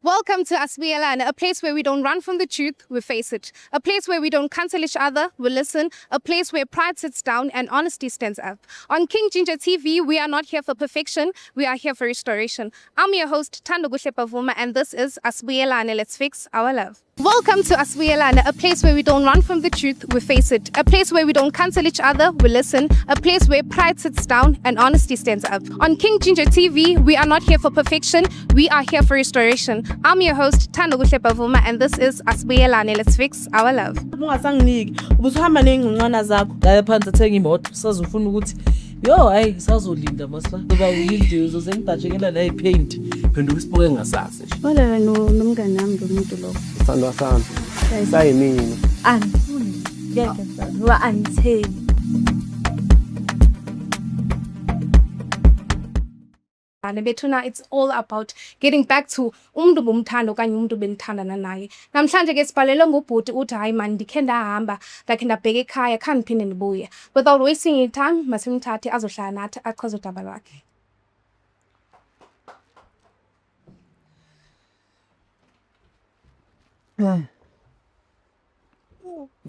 Welcome to Asibuyelane, a place where we don't run from the truth, we face it. A place where we don't cancel each other, we listen. A place where pride sits down and honesty stands up. On King Ginger TV, we are not here for perfection, we are here for restoration. I'm your host, Thandokuhle Bavuma, and this is Asibuyelane. Let's fix our love. Welcome to Asibuyelane, a place where we don't run from the truth, we face it. A place where we don't cancel each other, we listen. A place where pride sits down and honesty stands up. On King Ginger TV, we are not here for perfection, we are here for restoration. I'm your host, Thandokuhle Bavuma, and this is Asibuyelane. Let's fix our love. Ungasanginiki ubusuhamba ney'ngcungcwana zakho. Ngaya phansi athenga imoto sazofuna ukuthi yo hayi sazolinda masla ngoba uyinde uzoze ngibhajekela la ipaint. Phenduka isibuko engasazi nje. Olala nomngane wami lo muntu lo. Sithandwa sami. Sayimina. Angifuni. Ngeke mfana ngoba angithembi. Bethuna, it's all about getting back to umuntu bomthanda okanye umuntu benithandana naye. Namhlanje ke sibhalelwe ngubhuti, uthi hayi man, ndikhe ndahamba, ndakhe ndabheka ekhaya, khange ndiphinde ndibuye. Without wasting any time, masimthathe azohlala nathi achaze udaba lwakhe.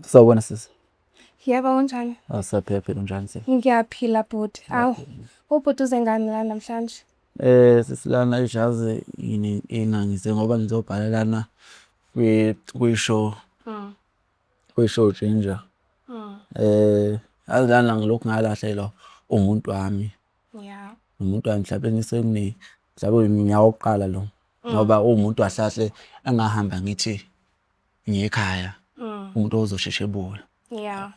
Sawubona sisi. Yebo, kunjani? Awusaphephe, unjani sisi? Ngiyaphila bhuti. Awu, ubhuti uze ngani la namhlanje? Sisi, lana ijazi yini ingangize ngoba ngizobhala lana kwi-show. Kwi-show Ginger. Yazi lana ngilokhu ngalahlelwa umuntu wami. Umuntu wami mhlawumbe sekune mhlawumbe iminyaka wokuqala lo. Ngoba uwumuntu kahle kahle engahamba ngithi ngiye ekhaya. Umuntu ozosheshe ebuya.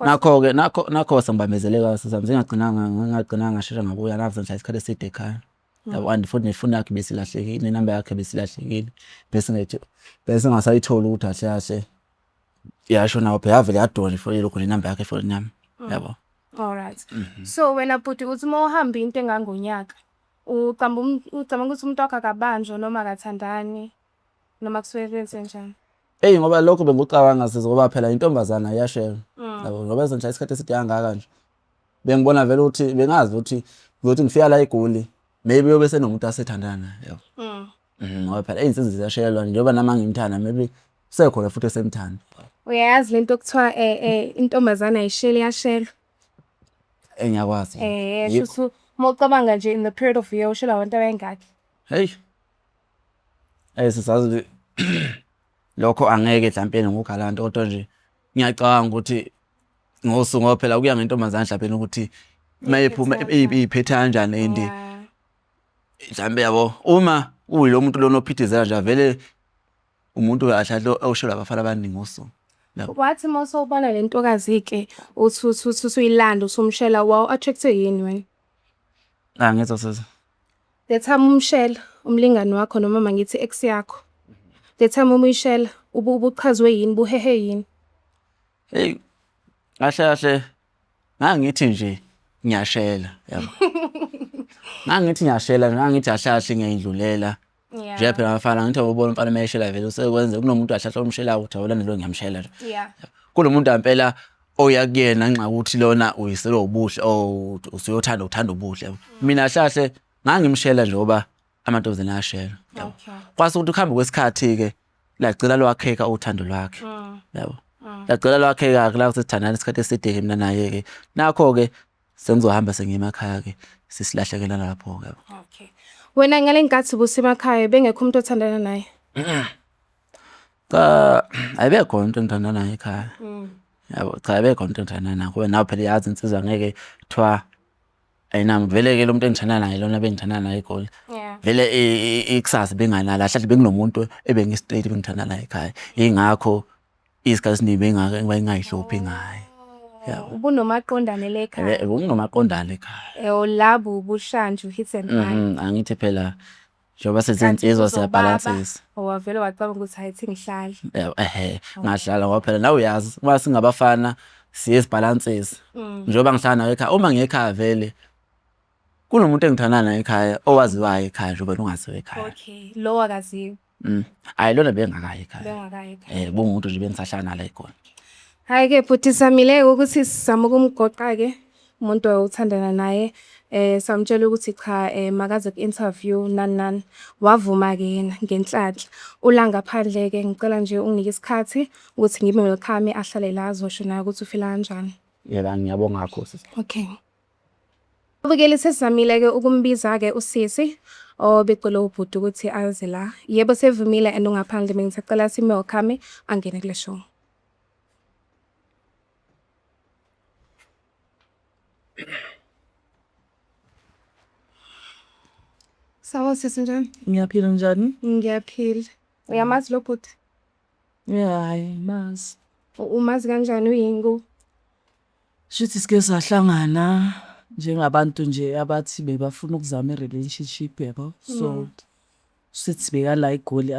Nakho-ke nakho sengibambezeleka sisi, ngingagcinanga ngashesha ngabuya la, ngihlala isikhathi eside ekhaya. Yabo, and futhi nefoni yakhe besilahlekile, nenamba yakhe besilahlekile. Bese ngithi bese ngasayitholi ukuthi kahle kahle yashona kuphi, yavele yaduka nje ifoni lokhu nenamba yakhe efonini yami. Yabo. Alright. So wena bhuti uthi uma uhamba into engangonyaka, ucabanga ukuthi umuntu wakho akabanjwa noma akathandani noma kusuke kwenze njani? Eyi, ngoba lokho bengikucabanga sisi, ngoba phela intombazana iyashela. Yabo, ngoba ngihlala isikhathi eside kangaka nje. Bengibona vele ukuthi bengazi ukuthi ngizothi ngifika la eGoli maybe uyobe senomuntu asethandana naye, yabo. Ngoba phela iy'nsizwa ziyashelwa njengoba nami angimthanda, maybe sekhona futhi esemthanda. Uyayazi lento okuthiwa intombazane ayisheli, iyashelwa. Ngiyakwazi. Shuthi uma ucabanga nje in the period of year ushelwa abantu abayingaki? Hey. Sisazi lokho angeke mhlawumbe ngokhalanda, kodwa nje ngiyacabanga ukuthi ngosuku, ngoba phela kuya ngentombazane mhlawumbe ukuthi mayiphuma iyiphethe kanjani and mhlawumbe yabo uma kuyilo muntu lona ophithizela nje vele umuntu kahle kahle oshelwa abafana abaningi ngosuku. Wathi uma usubona le ntokazi-ke uthi uthi usuyilanda usumshela, wawu-attract-we yini wena? Angizwa sisi. The time umshela umlingani wakho noma mangithi ex yakho. The time umuyishela ubuchazwe yini, buhehe yini? Hey, kahle kahle ngangithi nje ngiyashela, yabo. Ngangithi ngiyashela, ngangithi kahle kahle ngiyayidlulela. Nje phela abafana ngithi ubona umfana mayeshela vele usekwenze kunomuntu kahle kahle omshelayo ukuthi awulana lo ngiyamshela nje. Kunomuntu ngempela oya kuyena nxa ukuthi lona uyiselwe ubuhle oh usuyothanda uthanda ubuhle. Mina kahle kahle ngangimshela nje ngoba amantombazane ayashela. Yabo. Kwase ukuthi ukuhamba kwesikhathi ke lagcina lwakheka uthando lwakhe. Yabo. Lagcina lwakheka ke la sesithandana isikhathi eside ke mina naye ke. Nakho ke sengizohamba sengiye emakhaya ke sisilahlekela lapho ke. Okay. Wena ngale nkathi ubusemakhaya bengekho umuntu othandana naye? Cha, ayibekho umuntu engithandana naye ekhaya. Yabo, cha ayibekho umuntu engithandana naye ngoba nawe phela yazi insizwa ngeke kuthiwa ayinami vele ke lo muntu engithandana naye lona bengithandana naye eGoli. Vele ikusasa benganalo kahle benginomuntu ebengi-straight bengithandana naye ekhaya. Yingakho isikhathi esiningi bengayihluphi ngaye. Yabo. Ubunomaqondane le ekhaya. Benginomaqondane ekhaya. Labo ubushanje hit and run. Angithi phela njengoba sizinsizwa siyabhalansisa. Wavele wacabanga ukuthi hayi thi ngihlale. Yabo, ehhe, ngahlala ngoba phela nawe uyazi uma singabafana siye sibhalansise. Njengoba ngihlala nawe ekhaya, uma ngiye ekhaya vele kunomuntu engithandana naye ekhaya owaziwayo ekhaya nje wena ungaziwa ekhaya. Okay, lo akaziwa. Hhayi lona bengakayi ekhaya. Bengakayi ekhaya. Bungumuntu nje bengisahlala nala eGoli. Hhayi-ke bhuti, sizamile-ke ukuthi sizame ukumgoqa-ke umuntu othandana naye. Samtshela ukuthi cha makaze ku-interview nani nani. Wavuma-ke yena ngenhlanhla. Ula ngaphandle-ke ngicela nje unginike isikhathi ukuthi ngime-welcome ahlale la azosho naye ukuthi ufila kanjani. Yebo, ngiyabonga kakhulu sisi. Okay. Babukeli, sesizamile-ke ukumbiza-ke usisi obecela ubhuti ukuthi aze la. Yebo, sevumile and ungaphandle. Bengisacela sim-welcome angene kule show. Sawubona sisi, njani? Ngiyaphila, njani? Ngiyaphila. Uyamazi lo bhuti? Hayi, mazi. Umazi kanjani, uyini kuwe? Shuthi sike sahlangana njengabantu nje abathi bebafuna ukuzama i-relationship, yabo. So sithi beka la eGoli,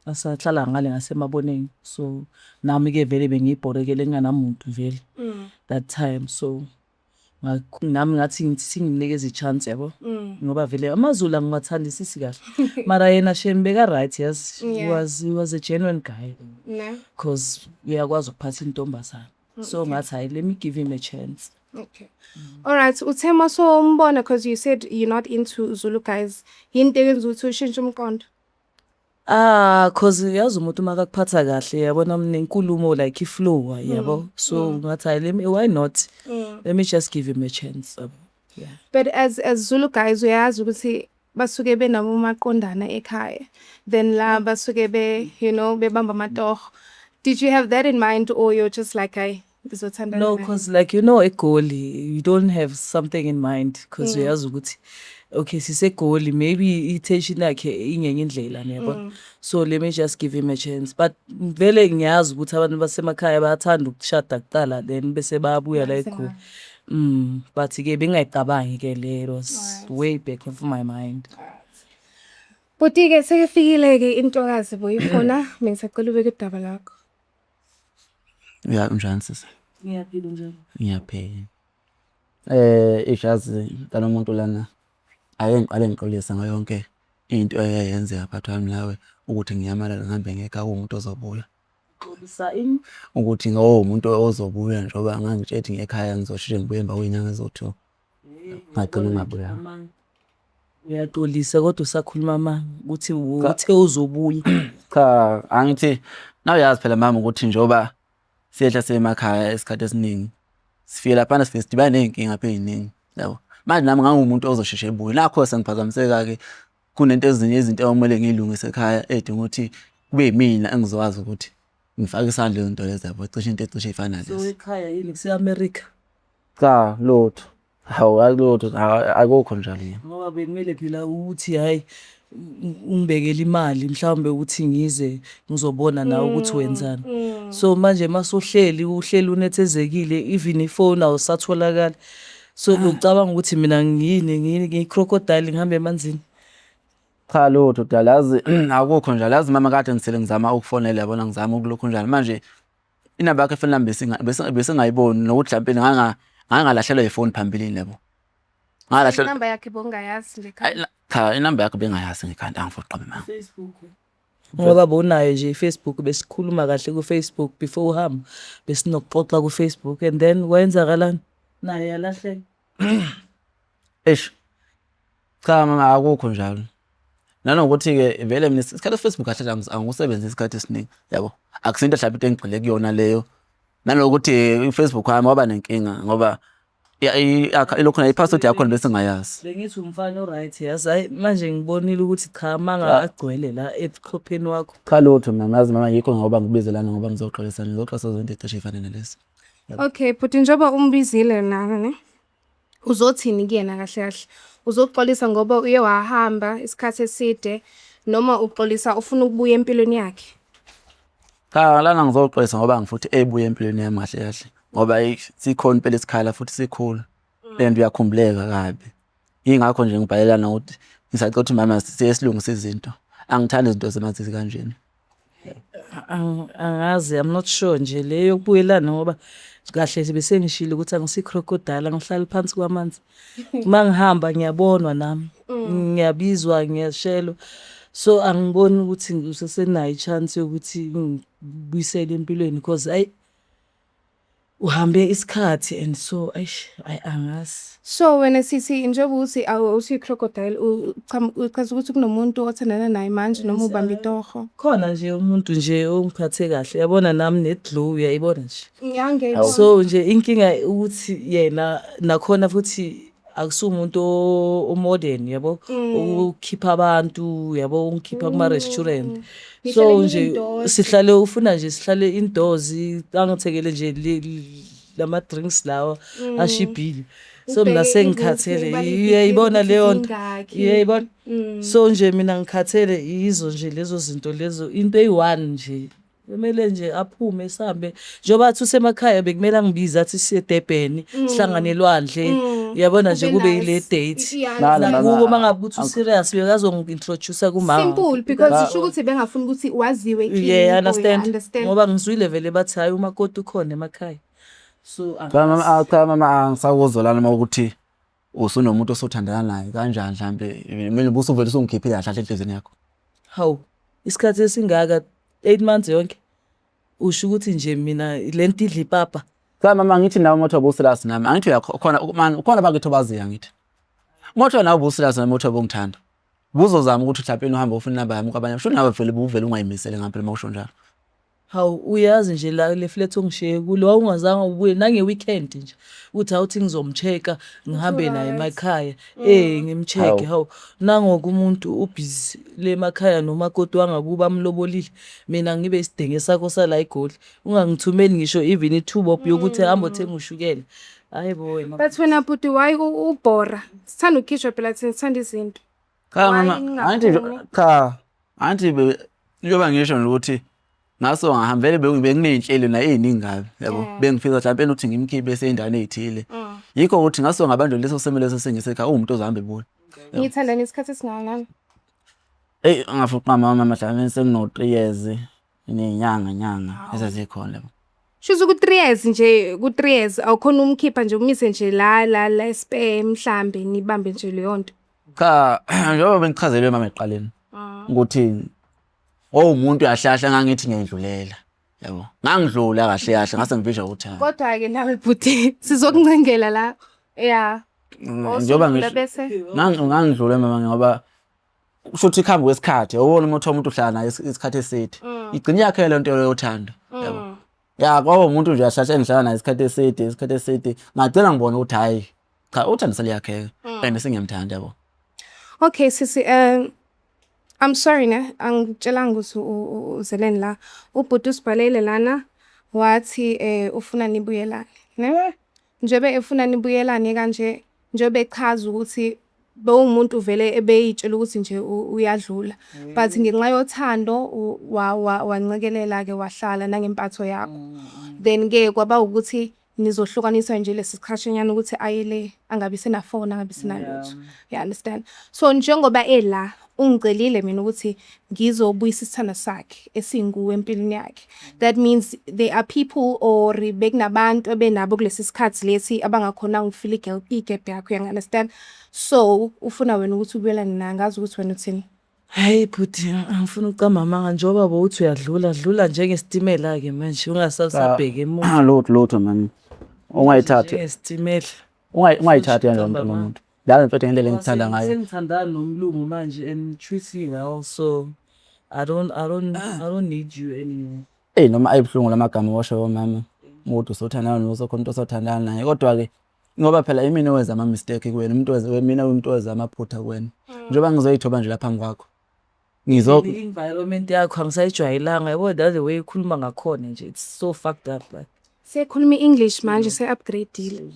asahlala ngale ngaseMaboneng. So nami-ke vele bengiyibhorekele, nginganamuntu vele that time, so nami ngathi ngithi sengimnikeza i-chance, yabo, ngoba vele amaZulu angiwathandisisi kahle, mara yena shame beka-right, yazi. He was a genuine guy Ne? 'Cause uyakwazi ukuphatha intombazane, so ngathi hayi, let me give him a chance. Okay. All right, uthe masumbona, because you said you're not into Zulu guys. Yini into eyenza ukuthi ushintshe umqondo? Ah, 'cause yazi umuntu makakuphatha kahle, yabona, nenkulumo, like i-flow, yabo, so ngathi hayi, let me, why not, let me just give him a chance, yabo, yeah. But as Zulu guys, uyazi ukuthi basuke benabo umaqondana ekhaya. Then la basuke be bebamba amatoho. Did you have that in mind or you're just like, hey, ngizothandana No, naye? 'Cause like eGoli you don't have something in mind 'cause uyazi ukuthi okay, siseGoli, maybe i-intention yakhe ingenye indlela, yabo, so let me just give him a chance. But vele ngiyazi ukuthi abantu basemakhaya bayathanda ukushada kuqala, then bese bayabuya la eGoli. But-ke bengingayicabangi ke le, it was way back of my mind. Bhuti-ke, sekufikile-ke intokazi buyifuna. Bengisacela ubeke udaba lakho. Ya, unjani sisi? Ngiyaphila, njani? Ngiyaphila. Ishazi mntana womuntu lana, ake ngiqale ngixolise ngayo yonke into eyayenzeka phakathi kwami nawe, ukuthi nginyamalale ngihambe ngiye ekhaya kuwumuntu ozobuya. Xolisa ini? Ukuthi ngowumuntu ozobuya, njengoba ngangitshela ukuthi ngiye ekhaya ngizosheshe ngibuye emva kwey'nyanga eziwu-2. Ngagcina ngingabuyanga. Uyaxolisa kodwa usakhuluma amanga ukuthi uthe uzobuya. Cha, angithi nawuyazi phela mama ukuthi njengoba siyehla siye emakhaya isikhathi esiningi, sifike laphana sifike sidibane ney'nkinga apha ey'ningi, yabo. Manje nami ngangumuntu ozosheshe ebuye. Nakho sengiphazamiseka-ke, kunento ezinye izinto okumele ngiy'lungise ekhaya ey'dinga ukuthi kube yimina engizokwazi ukuthi ngifake isandla lezo zinto lezo, yabo, cishe into ecishe ifana So nalezo. ekhaya yini, kuse-America? Cha, lutho. Hawu, akulutho, akukho njalo yini. Ngoba bekumele phela ukuthi hhayi, ungibekele imali mhlawumbe ukuthi ngize ngizobona nawe ukuthi wenzani. So manje masuhleli uhleli unethezekile, even ifoni awusatholakali. So ucabanga ukuthi mina ngiyini, ngiyi-crocodile ngihambe emanzini? Cha, lutho dala, yazi akukho njalo. Yazi mama, kade ngisele ngizama ukufonela, yabona, ngizama ukulokhu njalo. Manje inamba yakho efoni yami bese ngayiboni, nokuthi mhlawumbe ngangalahlekelwa ifoni phambilini, yabo. Ngalahlelwa Inamba yakhe bowungayazi nje ekhaya? Ayi, cha, inamba yakho bengayazi ngekhanda, angifuni ukuqamba amanga. Facebook. Ngoba bowunayo nje i-Facebook, besikhuluma kahle ku-Facebook before uhamba. Besinokuxoxa ku-Facebook and then kwenzakalani? Nayo yalahleka. Eish. Cha mama, akukho njalo. Nanokuthi-ke vele mina isikhathi se-Facebook kahle kahle angiwusebenzisi isikhathi esiningi, yabo. Akusinto mhlawumbe into engigxile kuyona leyo. Nanokuthi i-Facebook wami waba nenkinga ngoba ilokhuna i-password yakhona bese ngingayazi. Bengithi umfana o-right, yazi, hhayi, manje ngibonile ukuthi cha, amanga agcwele la ebuchopheni wakho. Cha, lutho mina, yazi mama, yikho ngoba ngikubize lana ngoba ngizoxolisa, ngizoxolisa zonke into ey'fana nalezi. Okay, bhuti, njengoba umbizile lana ne, uzothini kuyena kahle kahle? Uzoxolisa ngoba uye wahamba isikhathi eside noma uxolisa ufuna ukubuya empilweni yakhe? Cha, lana ngizoxolisa ngoba ngifuthi ebuya empilweni yami kahle kahle. Ngoba sikhona impela isikhala futhi sikhulu and uyakhumbuleka kabi. Yingakho nje ngibhalelana ukuthi ngisacela ukuthi mama siye silungise izinto. Angithandi izinto zemazizi kanjena. Angazi, I'm not sure nje le yokubuyelana, ngoba kahle bese ngishilo ukuthi angisi-crocodile, angihlali phansi kwamanzi. Uma ngihamba ngiyabonwa nami, ngiyabizwa, ngiyashelwa. So angiboni ukuthi ngisesenayo i-chance yokuthi ngibuyisele empilweni, because ayi. Uhambe isikhathi and so eish ayi angazi. So wena sisi njengoba uthi awusiyi-crocodile uchaza ukuthi kunomuntu othandana naye manje noma ubamba itoho? Khona nje umuntu nje ongiphathe kahle yabona nami ne-glow uyayibona nje. Ngiyangeyibona. So nje inkinga ukuthi yena nakhona futhi akusumuntu o-modern yabo ukukhipha abantu yabo ungikhipha kuma-restaurant. So Nihlale nje indoors. sihlale ufuna nje sihlale indoors angithengele nje lama drinks lawa ashibhile. So mina Ubheke sengikhathele i-router, ubale uyayibona ukuthi leyo nto. zingakhi. Uyayibona? So nje mina ngikhathele yizo nje lezo zinto lezo into eyi-one nje. Kumele nje aphume sihambe njengoba athi usemakhaya bekumele angibize athi siye eDurban sihlangane elwandle uyabona nje Kube kube nice. yile date. Yeah, Nala, Nakubo mama, mangabe ukuthi userious bekazongi-introduce kumama. Simple because isho ukuthi bengafuni ukuthi waziwe kini, Yeah, or understand. understand. Ngoba ngizwile vele bathi hayi umakoti ukhona emakhaya. So Cha mama, cha mama angisakuzwa lana uma ukuthi usunomuntu osuthandana naye kanjani mhlambe mina ubusuvele usungikhiphile kahle kahle enhliziyweni yakho. Hawu, isikhathi esingaka 8 months yonke. Usho ukuthi nje mina lento idla ipapa. Cha mama ngithi nawe uma kuthiwa ubu-serious nami angithi uyakhona man ukhona abakithi obaziyo angithi. Uma kuthiwa nawe ubu-serious nami kuthiwa ubungithanda. Ubuzozama ukuthi mhlawumbe uhambe ufuna inamba yami kwabanye. Shuthi nawe vele ubuvele ungayimisele ngampela uma usho njalo. Hawu uyazi nje la le flat ongishiye kulo wawungazange ubuye nange-weekend nje uthi awuthi ngizomcheck-a ngihambe naye emakhaya ngimcheck-e hawu nangoku umuntu ubhizi le emakhaya nomakoti wangakubo amlobolile mina ngibe isidenge sakho sala eGoli ungangithumeli ngisho even i-two bob yokuthi hamba othenga ushukela. Hayi bo wena. But wena bhuti why ubhora? Sithanda ukukhishwa phela thina sithanda izinto. Cha Why mama angithi nje ningaphumi? cha angithi njengoba ngisho nje ukuthi ngaso ngahamba vele benginey'nhlelo naye ey'ningi kabi yabo. Bengifisa mhlawumbe ukuthi ngimkhiphe esey'ndaweni ey'thile. Yikho ukuthi ngaso ngabanjwa leso simo leso sengisekhaya uwumuntu ozohamba ebuya. Nithandana isikhathi esingakanani? Eyi angafuqa mama mhlawumbe sengino-3 years ney'nyanga nyanga ezazikhona yabo. Shuthi ku-3 years nje ku-3 years awukhona umkhipha nje umise nje la la la e-Spur mhlambe nibambe nje leyo nto. Cha njengoba bengichazelwe mama ekuqaleni ukuthi owumuntu uyahlahla ngangithi ngiyayidlulela yabo. Ngangidlula kahle kahle ngase ngivisha ukuthi hayi. Kodwa-ke nawe bhuti sizokuncengela la. Yeah. Njengoba Osudlula ngisho bese ngangidlula mama ngoba kusho ukuthi kuhamba kwesikhathi yawubona uma kuthiwa umuntu uhlala naye isikhathi eside igcina iyakhela le nto yothando yabo. Ya kwaba umuntu nje ahlahla engihlala naye isikhathi eside isikhathi eside ngagcina ngibona ukuthi hhayi cha uthando seliyakheka and sengiyamthanda yabo. Okay sisi I'm sorry ne angikutshelanga ukuthi uzeleni la. Ubhuti usibhalele lana wathi ufuna nibuyelane ne? Njengoba efuna nibuyelane kanje njengoba echaza ukuthi bewumuntu vele ebeyitshela ukuthi nje uyadlula but ngenxa yothando wancekelela-ke wahlala nangempatho yakho. Then-ke kwaba ukuthi nizohlukaniswa nje lesi sikhashanyana ukuthi aye le angabi senafoni angabi senalutho. You understand? So njengoba ela ungicelile mina ukuthi ngizobuyisa isithando sakhe esinguwe empilweni yakhe. That means there are people or bekunabantu ebenabo kulesi sikhathi lesi abangakhonanga ukufila i-gap yakho, you understand? So ufuna wena ukuthi ubuyelane naye angazi ukuthi wena uthini. Hayi bhuti angifuni ukuqamba amanga njengoba bowuthi uyadlula dlula njengesitimela-ke manje ungasasabheki emuva. Lutho lutho mani. Ungayithathi Njengesitimela. ungayithathi kanjalo Qamba mntwana amanga. womuntu. La mfethu ngendlela engikuthanda ngayo. Sengithandana nomlungu manje and treats me well so I don't need you anymore. Eyi noma ayibuhlungu lamagama owashoyo mama ukuthi usuthandana nosokhona umuntu osothandana naye kodwa-ke ngoba phela imina owenza ama-mistake kuwena umuntu wenza mina umuntu owenza amaphutha kuwena. Njengoba ngizoyithoba nje la phambi kwakho. I-environment yakho angisayijwayelanga yabo that's the way ukhuluma ngakhona nje it's so fucked up like. Sekhuluma i-English manje se-upgrade-ile.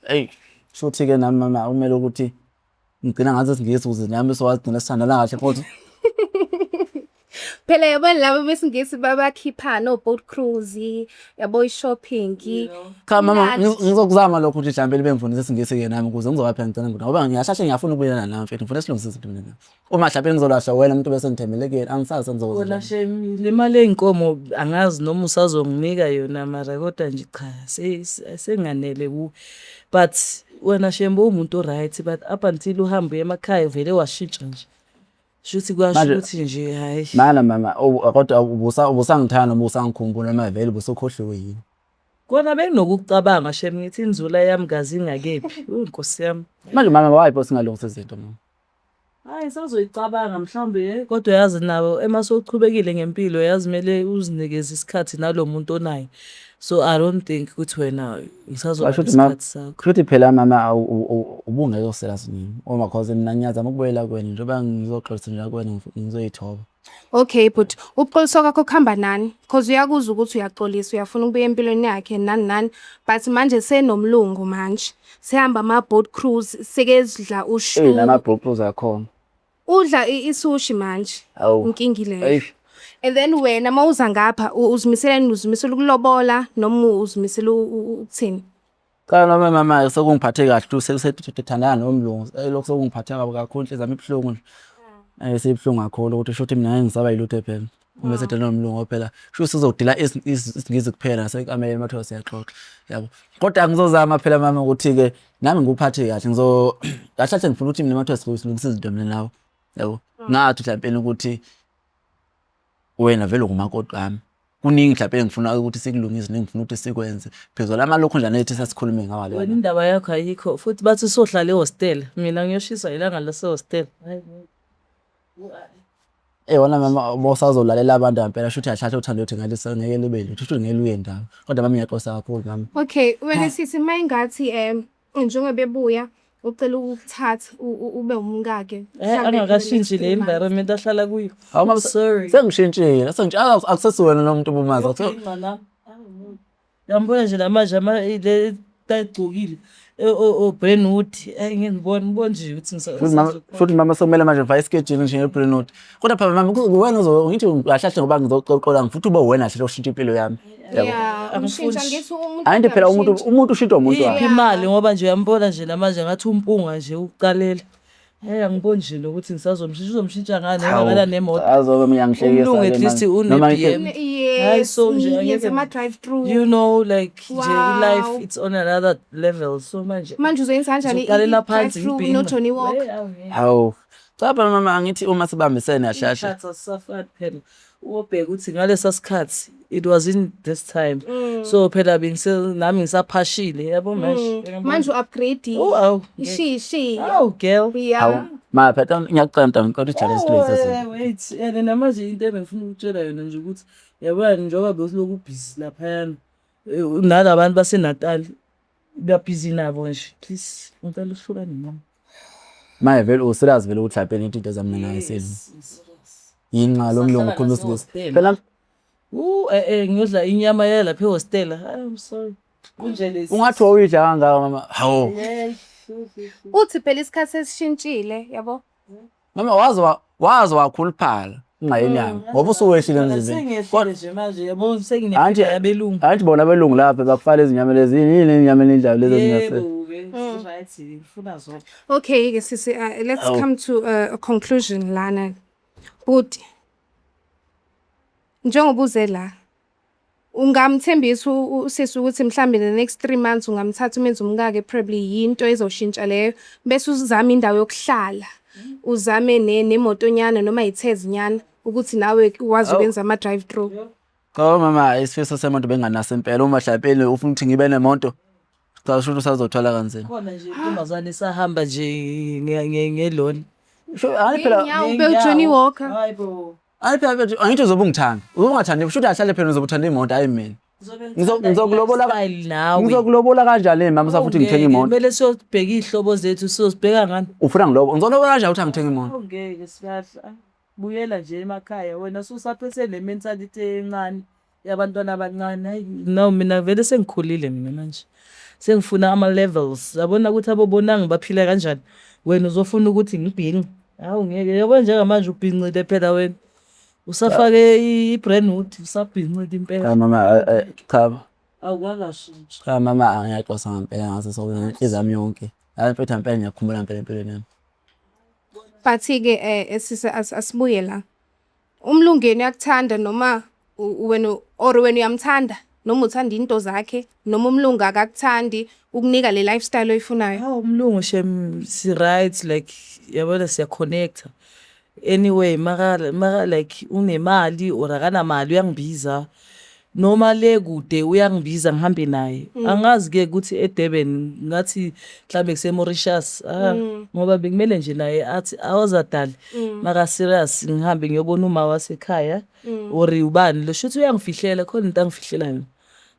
Eyi shuthi-ke nami mama kumele ukuthi ngigcina ngazi isiNgisi ukuze nami sokwazi ukugcina sithandana kahle futhi. Phela yabona laba besiNgisi babakhiphana o-boat cruise, yabo i-shopping. Cha mama Kumnandi. ngizokuzama lokho ukuthi mhlawumbe bengifundise isiNgisi-ke nami ukuze ngizoba phela ngigcina ngoba ngiyahlahla ngiyafuna ukubuyelana nawe mfethu ngifuna silungise izinto mina nawe. Uma mhlawumbe ngizolahla wena umuntu bese ngithembele kuyena angisazi Kona sengizokwenza. shame le mali ey'nkomo angazi noma usazonginika yona mara kodwa nje cha senganele kuwe. But wena shame bowumuntu o-right but up until uhambe uye emakhaya vele washintsha nje. Shuthi kwasho Manje- ukuthi nje hhayi. Mana mama kodwa ubusangithanda noma usangikhumbula noma vele ubusukhohliwe yini? Kona benginokucabanga shem, ngithi inzula yami kazi ingakephi. Nkosi yami. Manje mama, why pho singalungisa izinto, mama? Hayi, sazoyicabanga mhlawumbe, kodwa yazi nawo ema sewuchubekile ngempilo, yazi kumele uzinikeze isikhathi nalo muntu onaye. So I don't think ukuthi wena ngisazoba Washo ukuthi nesikhathi sakho. Kusho ukuthi phela mama, ubungeke usela nini uma, cause mina ngiyazama ukubuyela kuwena njengoba ngizoxolisa nje kuwena, ngizoyithoba. Okay, but ukuxolisa kwakho kuhamba nani? 'Cause uyakuzwa ukuthi uyaxolisa, uyafuna ukubuya empilweni yakhe, nani nani, but manje senomlungu manje. Sehamba ama-boat cruise, sekezidla ushu. Eyi, nama-boat cruise akhona. Udla i-sushi manje. Hawu. Inkinga ileyo. Eish. And then wena mawuza ngapha, uzimisele, uzimisela ukulobola noma uzimisela ukuthini? Cha, noma mama, sekungiphathe kahle ukuthi sethandana nomlungu. Lokho sekungiphathe kabi kakhulu, inhliziyo yami ibuhlungu nje. Seyibuhlungu kakhulu ukuthi shuthi mina ngeke ngisaba yilutho phela. Uma esethandana nomlungu phela, shuthi sizodila isiNgisi kuphela nasekameleni uma kuthiwa siyaxoxa, yabo. Kodwa ngizozama phela mama ukuthi-ke nami ngikuphathe kahle. Kahle kahle ngifuna ukuthi mina uma kuthiwa silungisa izinto mina nawe, yabo. Ngathi mhlampeni ukuthi wena vele ungumakoti wami. Kuningi mhlampe engifuna ukuthi sikulungise, nengifuna ukuthi sikwenze. Phezulu amalokhu njani ethi sasikhulume ngawo. Wena indaba yakho ayikho futhi, bathi usohlala ehostela. Mina ngiyoshiswa ilanga lasehostela. Hayi. Eh wona mama, bosazolalela abantu ngempela, shuthi kahle kahle uthando lwethu ngeke libe lutho, shuthi ngeke luye ndawo. Kodwa mama, ngiyaxolisa kakhulu mama. Okay, wena sisi, mayingathi njengoba ebuya ucela ukukuthatha ube umkakhe. Eh, angakashintshi le environment ahlala kuyo. Hawu mama, Sorry. sengishintshile, akusesiwena lo muntu obumazi. Yambona nje namanje ama le tayigcokile o-Brentwood, ngeke ngibone nje ukuthi Futhi mama, sekumele manje ngifake isikejini nje nge-Brentwood. Kodwa phela mama, wena ngithi kahle kahle ngoba ngizoxola, ngifuna ube wena kahle oshintsha impilo yami. Yabo. Yeah, umshintsha ngithi umuntu. Angithi phela umuntu uyamshintsha. Umuntu ushintshwa umuntu wakhe. Iphi imali, ngoba nje uyambona nje namanje ngathi umpunga nje ukuqalela. Hey, angiboni nje nokuthi ngisazomshintsha, uzomshintsha ngani engakala nemoto. Azobe mina ngihlekisa. Umlungu at least une-BM. Hayi, so nje Yes, angeke yenza ama-drive through. Like nje i-life, it's on another level, so manje Manje uzoyenza kanjani ngizoqalela i-drive phansi through ngibhinca. no-Johnny Walker? Hey, awu, ngeke. Hawu. Cha phela mama, angithi uma sibambisene kahle kahle. Iy'khathi azisafani phela, ubheke ukuthi ngalesa sikhathi it was in this time, so phela bengise nami ngisaphashile, yabo, manje. Manje u-upgrade. Oh, awu, ngeke. Shi shi. Awu girl. Yeah. Ma phela ngiyakucela mntwana, ngicela ujale silungise izinto. Wait, and namanje into ebengifuna ukutshela yona nje ukuthi yabona njengoba besiloku ubhizi laphayana, nalabantu baseNatal babhizi nabo nje, please ngicela uhlukane nami. Manje vele userious vele ukuthi mhlawumbe into zami mina ayiseli. Yini nxa lo mlungu ukhuluma isiNgisi? Phela Ngiyodla inyama yalapha ehostela. I'm sorry. Kunje lesi. Ungathi wawuyidla kangaka mama. Hawu. Uthi phela isikhathi sesishintshile, yabo. Mama, waze wakhuluphala ungayenyama ngoba usuwehlile emzimbeni. Sengehlile nje manje, yabo, senginempilo yabelungu. Angithi bona abelungu lapha bakufaka izinyama lezi, yini inyama enidlayo lezi ezingase. Yebo, right, ngifuna zona. Okay ke sisi, let's Awu. come to a conclusion lana. Buti, njengoba uze la, ungamthembisa usisi ukuthi mhlambe in the next 3 months ungamthatha umenze umkakhe, probably yinto ezoshintsha leyo, bese uzame indawo yokuhlala. Uzame nemotonyana noma ithezinyana ukuthi nawe wazi ukwenza ama drive through. Cha mama, isifiso semoto benganaso impela. Uma mhlawumbe ufuna ukuthi ngibe nemoto, cha, sho ukuthi usazothwala kanzima. Khona nje intombazane esahamba nje ngeloni. Sho hayi phela. Ngezinyawo, ube uJohnny Walker. Hayi bo. Hayi phela mfethu, angithi uzobe ungithanda. Uzobe ungathandi, kusho ukuthi ahlale phela uzobe uthanda imoto, hayi mina. Ngizokulobola Lifestyle nawe. Ngizokulobola kanjani mama usafuthi ngithenga imoto? Kumele siyobheka iy'hlobo zethu, siyozibheka ngani? Ufuna ngilobo? Ngizolobola kanjani ukuthi angithenge imoto? Awungeke sihlahla. Buyela nje emakhaya wena, usaphethe ne-mentality encane yabantwana abancane. Hayi no, mina vele sengikhulile mina manje. Sengifuna ama-levels. Yabona ukuthi abobonanga baphila kanjani. Wena uzofuna ukuthi ngibhince. Hawu ngeke, yabo, njengamanje ubhincile phela wena. Usafake i-Brentwood, usabhincile impela. Cha mama, cha. Awukakashintshi. Cha mama, ngiyaxolisa ngempela ngaso sonke ngenhliziyo yami yonke. Hayi mfethu, ngempela ngiyakukhumbula ngempela empilweni yami. But-ke sisi, asibuye la. Umlungeni uyakuthanda noma wena, or wena uyamthanda noma uthanda into zakhe, noma umlungu akakuthandi, ukunika le lifestyle oyifunayo? Hawu, umlungu shem, si right, like yabona siya-connect-a. Anyway, maka like unemali or akanamali uyangibiza. Noma le kude uyangibiza ngihambe naye. Angazi ke ukuthi eDurban, ngathi mhlambe kuse Mauritius, ah, ngoba bekumele nje naye athi awozadali maka serious, ngihambe ngiyobona uma wasekhaya or ubani lo. Shuthi uyangifihlela, khona into angifihlela yona.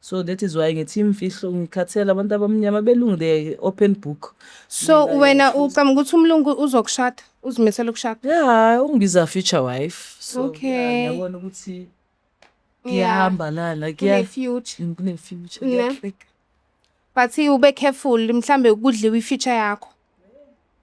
So that is why ngithi imfihlo, ngikhathele abantu abamnyama belungu, they open book. So wena ucabanga ukuthi umlungu uzokushada, uzimisele ukushada? Yeah, ungibiza future wife, so yeah, ngiyabona ukuthi kuyahamba lana, kuya Kune-future. Kune-future. Ne. Kuya-click. But ube careful, mhlambe kudliwe i-future yakho.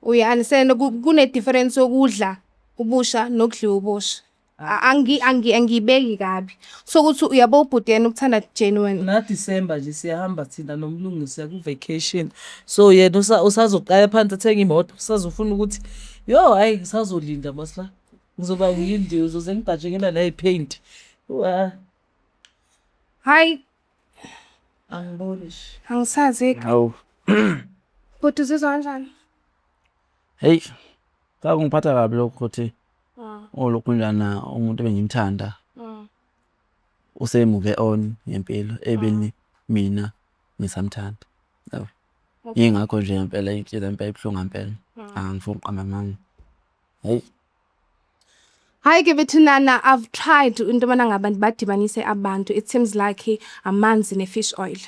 Uya-understand, kune-difference yokudla ubusha nokudliwa ubusha. Angibeki kabi. So ukuthi uyabo ubhuti yena ukuthanda genuine. Na December nje siyahamba thina nomlungu, siya ku-vacation, so yena usazoqala phansi athenge imoto, usazofuna ukuthi yo, hayi, ngisazolinda mos la, ngizoba yindi, uzoze ngibhajekela nayi-paint. Wa Hayi, angiboni nje. Angisazi. Hawu. Bhuti, uzizwa kanjani? Hey, cha, kungiphatha kabi lokho ukuthi olokhu njana umuntu ebengimthanda use-move on ngempilo ebeni mina ngisamthanda. Yabo. Yingakho nje ngempela inhliziyo yami ibuhlungu ngempela. Angifuni ukuqamba amanga. Hey. Hayi ke bethunana, I've tried into yobana ngaba badibanise abantu. It seems like amanzi ne-fish oil.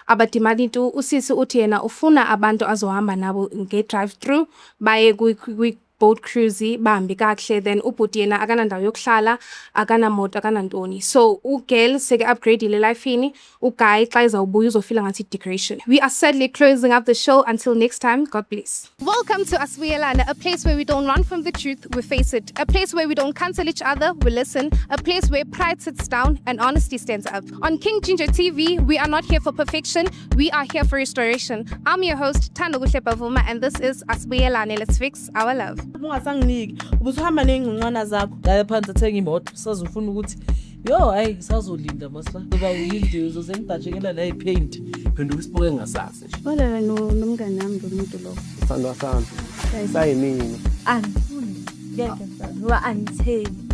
Abadibani tu. Usisi uthi yena ufuna abantu azohamba nabo nge-drive through baye kwi-boat cruise, bahambe kakuhle. Then ubhuti yena akanandawo yokuhlala, akanamoto, akanantoni. So u-girl seke-upgrade-ile elifini, u-guy xa ezawubuya uzofila ngathi i-decoration. We are sadly closing up the show. Until next time, God bless. Welcome to Asibuyelane, a place where we don't run from the truth, we face it. A place where we don't cancel each other, we listen. A place where pride sits down and honesty stands up. On King Ginger TV, we are not here for perfection, we are here for restoration. I'm your host, Thando Bavuma, and this is Asibuyelane. Let's fix our love. Ungasanginiki, ubusuhamba ney'ngcungcwana zakho. Qala phansi athenge imoto, usazofuna ukuthi yo, hayi, ngisazolinda mos la, ngizoba yindi, uzoze ngibhajekela nayi-paint. Phenduka isibuko engingasazi nje. Walala nomngani wami lo muntu lo. Sithandwa sami. Sayimina. Angifuni, ngeke ngisazi ngoba angithembi.